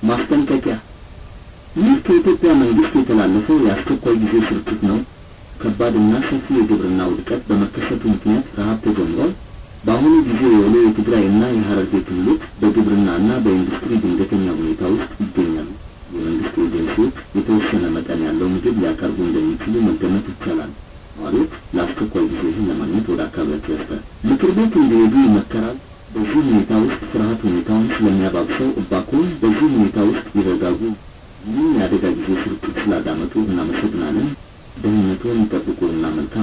ማስጠንቀቂያ! ይህ ከኢትዮጵያ መንግስት የተላለፈ የአስቸኳይ ጊዜ ስርጭት ነው። ከባድ እና ሰፊ የግብርና ውድቀት በመከሰቱ ምክንያት ረሃብ ተጀምሯል። በአሁኑ ጊዜ የወሎ፣ የትግራይ እና የሐረርጌ ክልሎች በግብርና እና በኢንዱስትሪ ድንገተኛ ሁኔታ ውስጥ ይገኛሉ። የመንግስት ኤጀንሲዎች የተወሰነ መጠን ያለው ምግብ ሊያቀርቡ እንደሚችሉ መገመት ይቻላል። ነዋሪዎች ለአስቸኳይ ጊዜ እህል ለማግኘት ወደ አካባቢያቸው ምክር ቤት እንዲሄዱ ይመከራል። በዚህ ሁኔታ ውስጥ ፍርሃት ሁኔታውን ስለሚያባብሰው እባክዎን በዚህ ሁኔታ ውስጥ ይረጋጉ። ይህን የአደጋ ጊዜ ስርጭት ስላዳመጡ እናመሰግናለን። ደህንነትዎን ይጠብቁ እና መልካም